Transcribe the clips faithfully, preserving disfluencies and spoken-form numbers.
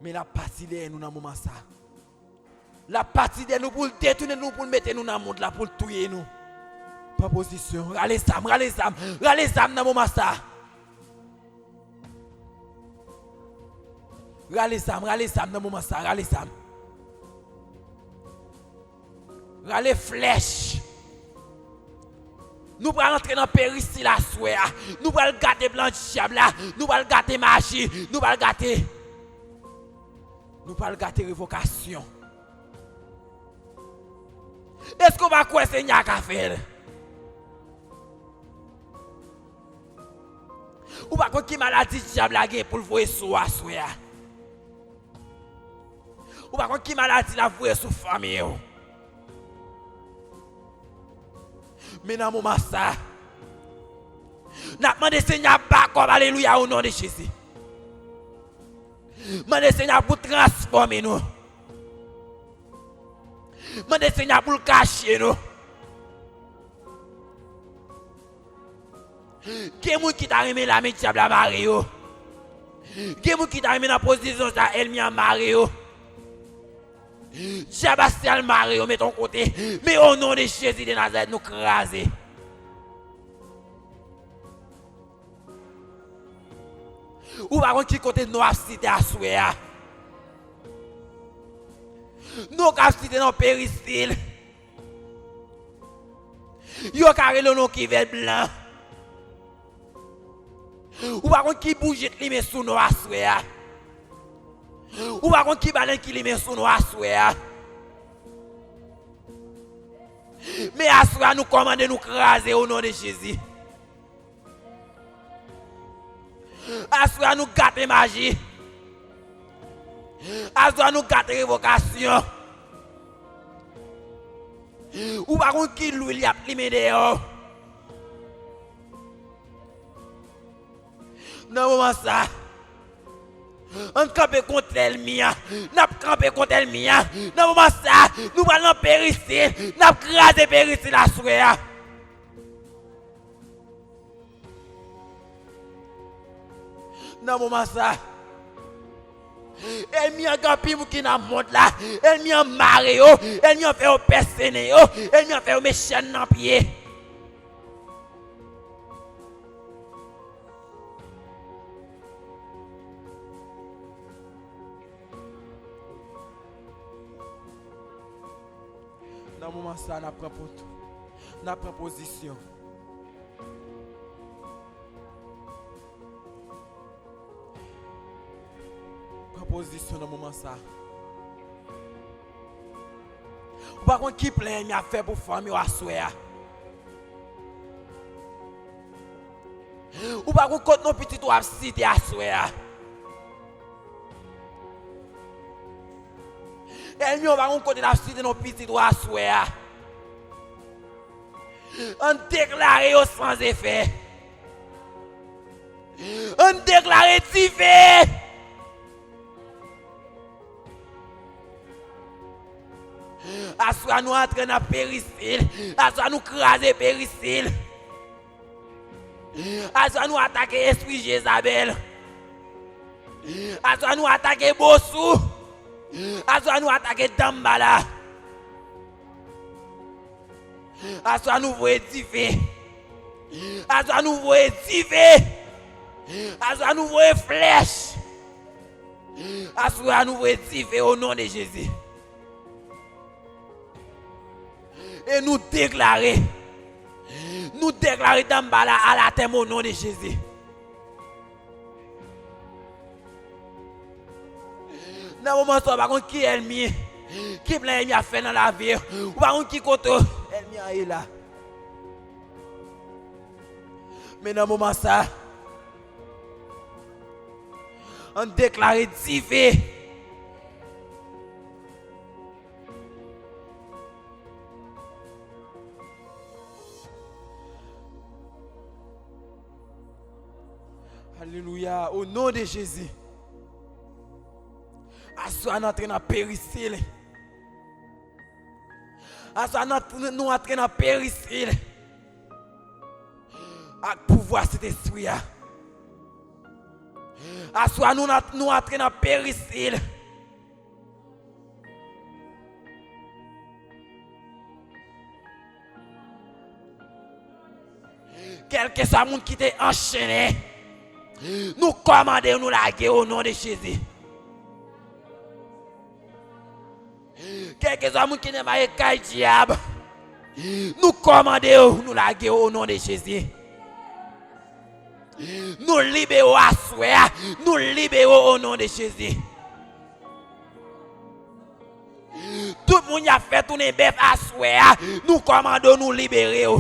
Men l ap pati dèyè nou nan moman sa. L ap pati dèyè nou pou l detounen nou, pou l mete nou nan mond la, pou l touye nou. Pran pozisyon. Rale zam, rale zam, rale zam nan moman sa. Rale zam, rale zam nan moman sa, rale zam. Rale flèch. Nou pral antre nan peristil aswè a. Nou pral gate plan dyab la. Nou pral gate maji. Nou pral gate. Nou pral gate revokasyon. Èske w pa kwè Senyè a ka fè l? Ou pa konn ki maladi dyab la gen pou l voye sou w aswè a. Ou pa konn ki maladi l ap voye sou fanmi w. Men nan moman sa, n ap mande Senyè a bakòp, alelouya, o non de Jezi. Mande Senyè a pou l transfòme nou. Mande Senyè a pou l kache nou. Gen moun ki ta renmen la, men dyab la mare yo. Gen moun ki ta renmen nan pozisyon sa, ènmi an mare yo. Dyab astral mare yo, met yon kote. Men o non de Jezi de Nazarèt, nou kraze. Ou pa konn ki kote non ap site aswè a. Non k ap site nan peristil. Yo ka rele w nan kivèt blan. Ou pa konn ki bouji t limen sou non aswè a. Ou pa konn ki balen ki limen sou non aswè a. Men aswè a nou kòmande, nou kraze o non de Jezi. Aswè a nou gate maji. Aswè a nou gate revokasyon. Ou pa konn ki lwil y ap limen dèyè w. Nan moman sa, ann kanpe kont ènmi an. N ap kanpe kont ènmi an. Nan moman sa, nou pral nan peristil. N ap kraze peristil aswè a. Nan moman sa, ènmi an gen anpil moun ki nan mond la. Ènmi an mare yo. Ènmi an fè yo pèsene yo. Ènmi an fè yo met chèn nan pye. Nan moman sa, n ap pran po-, n ap pran pozisyon. Pran pozisyon nan moman sa. Ou pa konn ki plan ènmi ap fè pou fanmi w aswè a. Ou pa konn kot non pitit ou ap site aswè a. Ènmi an pa konn kote l ap site non pitit ou aswè a. Ann deklare yo san efè. Ann deklare dife. Aswè a nou antre nan peristil. Aswè a nou kraze peristil. Aswè a nou atake espri Jezabèl. Aswè a nou atake Bosou. Aswè a nou atake Danmbala. Aswè a nou voye dife. Aswè a nou voye dife. Aswè a nou voye flèch. Aswè a nou voye dife o non de Jezi. E nou deklare, nou deklare Danmbala alatèm o non de Jezi. Nan moman sa, ou pa konn ki ènmi, ki plan ènmi ap fè nan lavi w. Ou pa konn ki kote ènmi an ye la. Men nan moman sa, ann deklare dife. Alelouya, o non de Jezi. Aswè a n antre nan peristil. Aswè a n antre, nou antre nan peristil ak pouvwa Sentespri a. Aswè a nou, nou antre nan perisil. Kèlkeswa moun ki te anchennen, nou kòmande yo, nou lage yo o non de Jezi. Kèlkeswa moun ki nan maye kay dyab, nou kòmande yo, nou lage yo o non de Jezi. Nou libere yo aswè a, nou libere yo o non de Jezi. Tout moun y ap fè tounen bèf aswè a, nou kòmande yo, nou libere yo.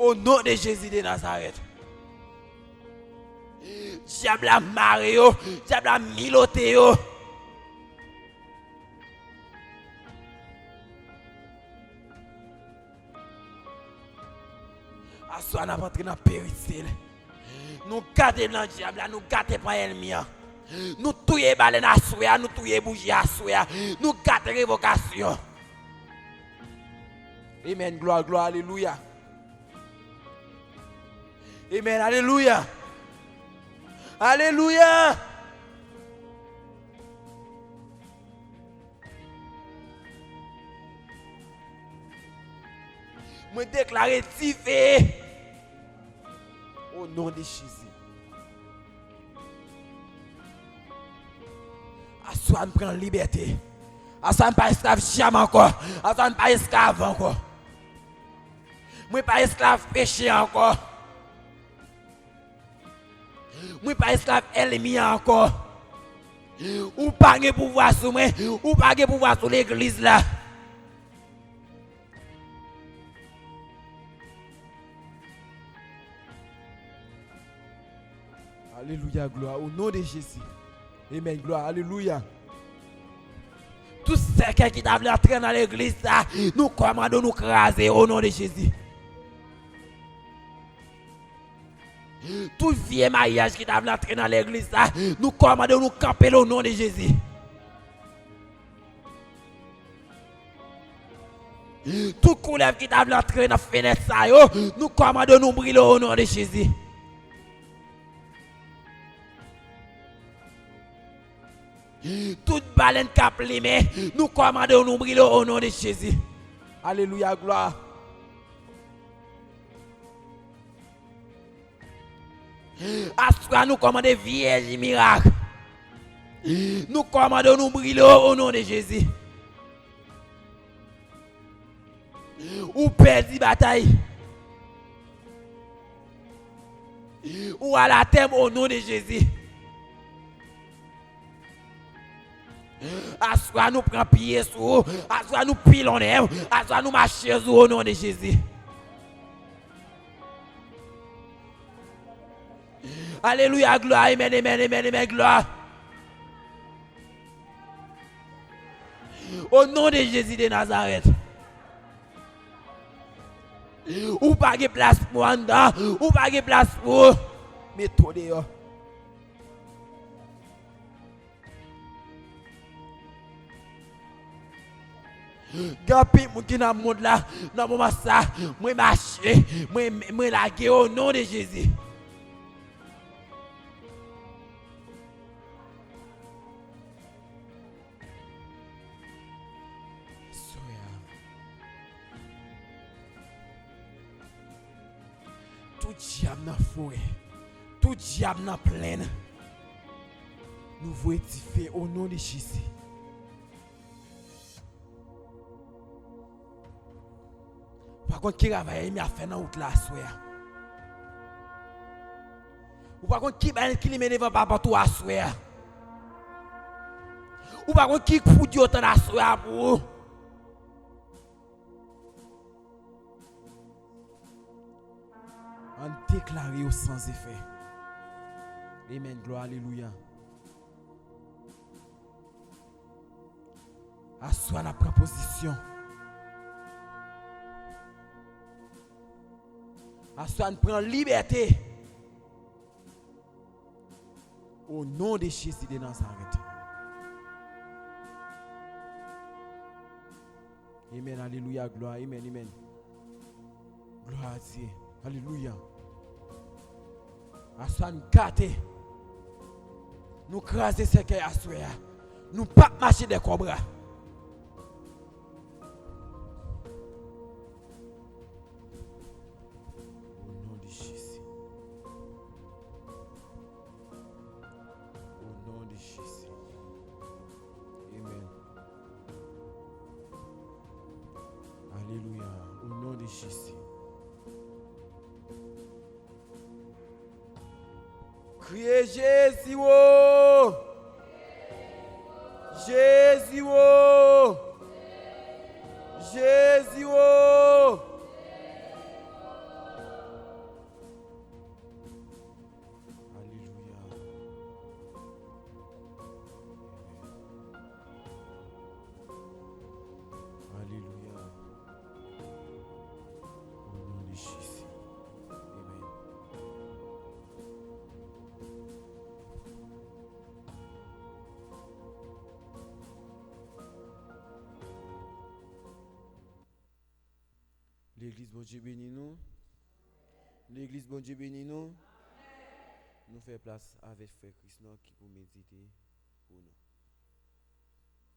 O non de Jezi de Nazarèt. Dyab la mare yo, dyab la milote yo. Aswè a n ap antre nan perisil. Nou gate plan dyab la, nou gate plan ènmi an. Nou touye balèn aswè a, nou touye bouji aswè a. Nou gate revokasyon. Amen, glwa, glwa, alelouya. Amen, alelouya. Alelouya. Mwen deklare dife. O non de Jezi. Aswè a n pran libète. Aswè a n pa esklav dyab ankò. Aswè a n pa esklav ankò. Mwen pa esklav peche ankò. Mwen pa esklav ènmi an ankò. Ou pa gen pouvwa sou mwen. Ou pa gen pouvwa sou legliz la. Alelouya, glwa, o non de Jezi. Amen, glwa, alelouya. Tout sèkèy ki ta vle antre nan legliz sa, nou kòmande nou kraze o non de Jezi. Tout vye maryaj ki ta vle antre nan legliz sa, nou kòmande nou kanpe l o non de Jezi. Tout koulèv ki ta vle antre nan fenèt sa yo, nou kòmande nou brile o non de Jezi. Tout balèn k ap limen, nou kòmande nou brile o non de Jezi. Alelouya, glwa. Aswè a nou kòmande vyèj mirak. Nou kòmande nou brile o non de Jezi. Ou pèdi batay. Ou al atè m o non de Jezi. Aswè a nou pran pye sou ou. Aswè a nou pilonnen w. Aswè a nou mache sou ou o non de Jezi. Alelouya, glwa, amen, amen, amen, amen, glwa. O non de Jezi de Nazarèt. Ou pa gen plas pou anndan, ou pa gen plas pou ou. Mete w deyò. Gen anpil moun ki nan mond la, nan moman sa, mwen mache, mwen, mwen lage o non de Jezi. Sè a. Tout dyab nan forè, tout dyab nan plenn, nou voye dife o non de Jezi. Ou pa konn ki travay ènmi ap fè nan wout la aswè a. Ou pa konn ki bagay ki limen devan papòt ou aswè a. Ou pa konn ki poud yo tann aswè a pou ou. Ann deklare yo san efè. Amen, glwa, alelouya. Aswè a n ap pran pozisyon. Aswè a n pran libète. O non de Jezi de Nazarèt. Amen, alelouya, glwa, amen, amen. Glwa a Dye, alelouya. Aswè a nou gate. Nou kraze sèkèy aswè a. Nou p ap mache dè kòbra. O non de Jezi. O non de Jezi. Amen. Alelouya. O non de Jezi. Kriye Jezi wo! Jezi wo! Jezi wo! Alelouya. Alelouya. O non de Jezi. Amen. Legliz, Bondye beni nou. Legliz, Bondye beni nou. Nou fè plas avèk frè Krisnò ki pou medite pou nou.